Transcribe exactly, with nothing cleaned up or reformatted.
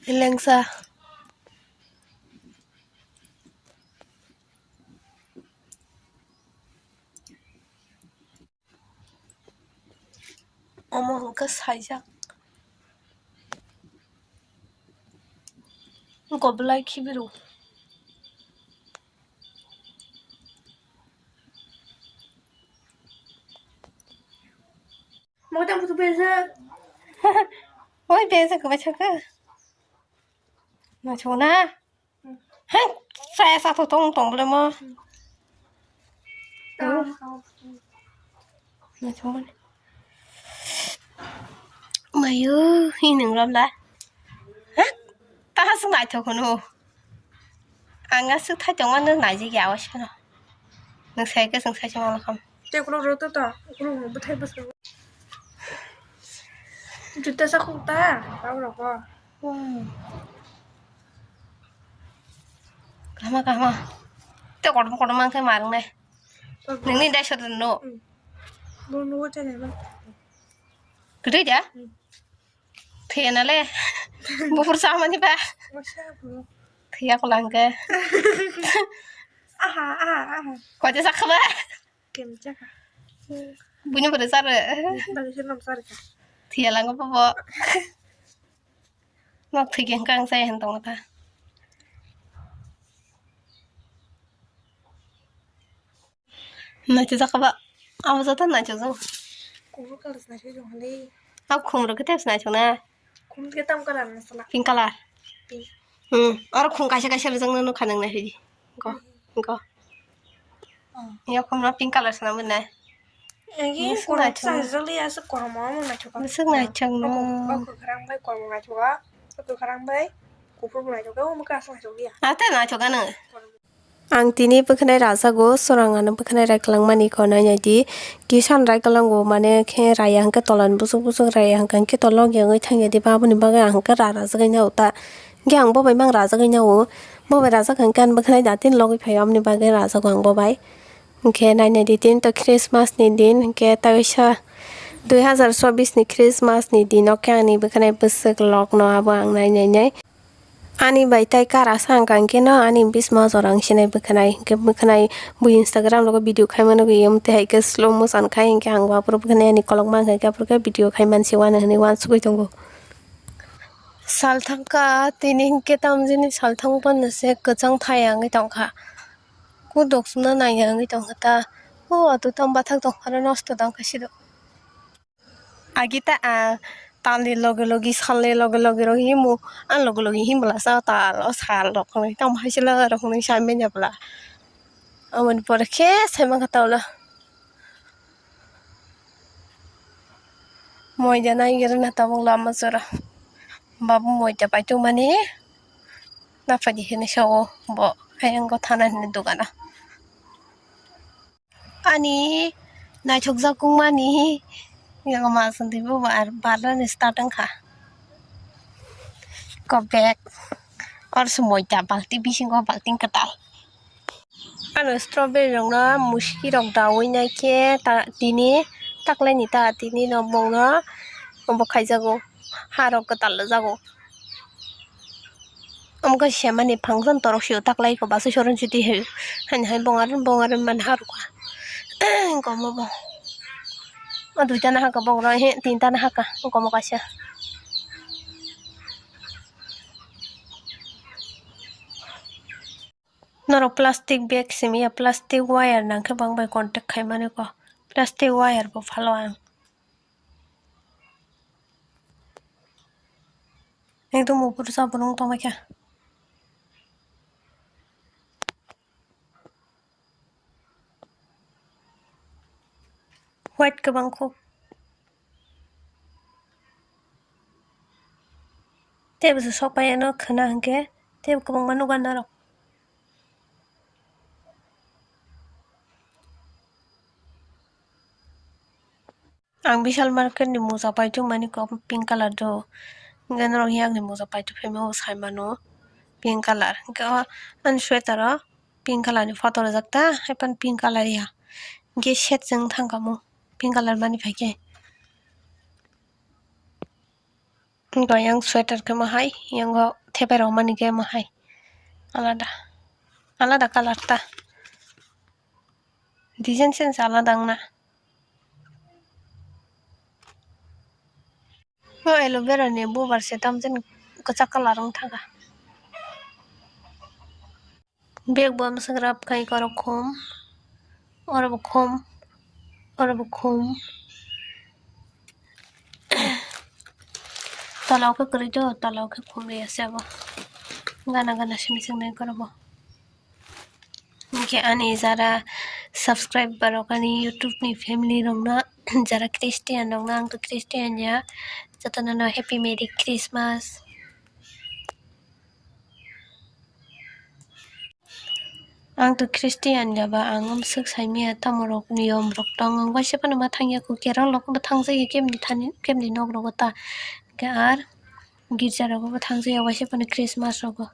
Lengsa. Omo hwnkhe saijak. Goblai khibiru. Mo tang putu besa. Oi, besa ko bacha ka. Na chona. Hei, saya satu tong tong bole mo. Tong. Na chona. Mayu, hi nung rom la. Ha? Taha sung naithok hunu. Ang aswk thai tongmano naijak ya, awasano. Nwng sai khe chwng sai se manglakha. Tei ukulok rw to to, ukulok rw bwthai bwskango. Juta sakhuk ta, tabo rw bo. Hmm. Kahma, kahma. Tei kotorma, kotorma wngkhe ma rwngnai. Nwngni dai soto no? Hmm. Bo nugo tei naiman. Kwtwi da? Hmm. Thwiya nale. Buphur samani ba. Wasa bro. Thwiya kolang khe. Aha, aha, aha. Kote sakha ba? Kem chaka. Buini bwrwi sar. Bagi se nom sar ka. Thwiya lango bobo. Nok thwi khe hwnkhe ang chaya hwn tongo ta. Naithok jak ba. Abo joto naithok jak. Kubur kalas naithok jak hwnli. Abo khum rok khe tebs naithok na. Khum khe tam kalar na sala. Pink color. Pink. Hmm. Oro khum kaisa kaisa rijak no nukha nang naithok di. Go. Go. Oh. Yo khum no pink color sana mun na. Egi Musuk khum naithok. Sa jali asa korom mo naithok. Musuk naithok no. Ako, ako kharang bai korom naithok. Ako kharang bai kubur naithok. Ako muka asa naithok ya. Ate naithok ano. Ang tini bwkhanai rajago, chwrang ano bwkhanai raikhlangmani kho nainai di. Kisan raiklango, mane khe raya hwnkhe tolan busuk busuk raya hwnkhe tola logya wngwi thangya diba, aboni bagwi ang hwnkhe ra rajagwi nao ta. Hwnkhe ang bo bai mang rajagwi nao, bo bai rajak hwnkhe ang bwkhanai da tini logwi phaio, aboni bagwi rajago ang bo bai. Hwnkhe nainai di tini to Christmas ni din, hwnkhe taisa dui hazar chobbish ni Christmas ni din o khe ani bwkhanai bwswk log no abo ang nainai nai. Ani bai tai kara sa ang kang khe no ani bisma jora ang sinai bwkhanai, hwnkhe bwkhanai bo Instagram rogo video khaima nugwi, omo twi hai khe slow motion khai, hwnkhe ang bo aphuru bwkhanai ani kolok mankha, hwnkhe aphuru khe video khai mansi uanw hwnwi uansugwi tongo. Salthang kha tini hwnkhe tamjini salthang phano se kwchang thai wngwi tongkha, kuduk sumna nangya wngwi tongkha ta, o ato tamo bathak tongphano nosto tongkha sido. Agi ta, ah, talni loge loge, salni loge loge rok himo, ang loge loge himla sa tal, o sal rok hwnwi tamo hai se loge rok hwnwi sai manya bwla. Aboni pore khe sai mankha ta ulo. Moida nai gere na tabuk lama jora. Babu moida pai tongmani. Naphadi hwnwi sa o bo, ayang go thana hwnwi dogana. Ani naithokjak wngmani yago ma chwng twi bo bar, barnani start wngkha. Ko bag, oro se moida balti bisingo balti kwtal. Ano strawberry rokno muski rok daui nai khe ta, tini taklaini ta tini no bongno obo khaijago, ha rok kwtal jago. Omo khe semani function torok sio taklai ko basu soron siti hai, haini hai bongar bongar mani harokha. Komo bo. O duita nahaka bogra he tinta nahaka komo kaisa. Norok plastic bag simi ya, plastic wire nang khe bang bai contact khai mani ko. Plastic wire bo phalo ang. Ekdom upor sa bolong tongma khe. White kwbang kho. Tei bo se sok pai ano khwna hwnkhe tei bo kwbangma nukha norok. Ang Vishal market ni moja paitwi mani kok pink colour do. Hwnkhe norok yakni moja paitwi phaima bo sai mano pink colour. Hwnkhe o ani sweater o pink colour ni photo rijak ta, haiphano pink colour ya. Hwnkhe set chwng thang kamo pink colour mani phaikhe. Wngkha yang sweater khe mohai, yango thepai rok mani khe mohai. Alada, alada colour ta. Design sense alada wngna. O aloe vera ni bubar se tamjani kwchak colour wng thangkha. Bag bo mwswk rap khai oro khum, oro bo khum, oro bo khum. Tola o khe kwrwi do, tola o khe khum ri ya se abo. Gana gana simi swngnai oro bo. Hinkhe ani jara subscriber rok ani YouTube ni family rokno, jara Christian rokno, ang to Christian ya, jotono no happy merry Christmas. Ang to Christian ya ba, ang amswk saimaya, tamo rok niyom rok tong, ang waisa phano ma thangya, kukera rok bo thangjakya kebni thani, kebni nok rogo ta, hinkhe ar girja rogo bo thangjakya waisa phano Christmas rogo.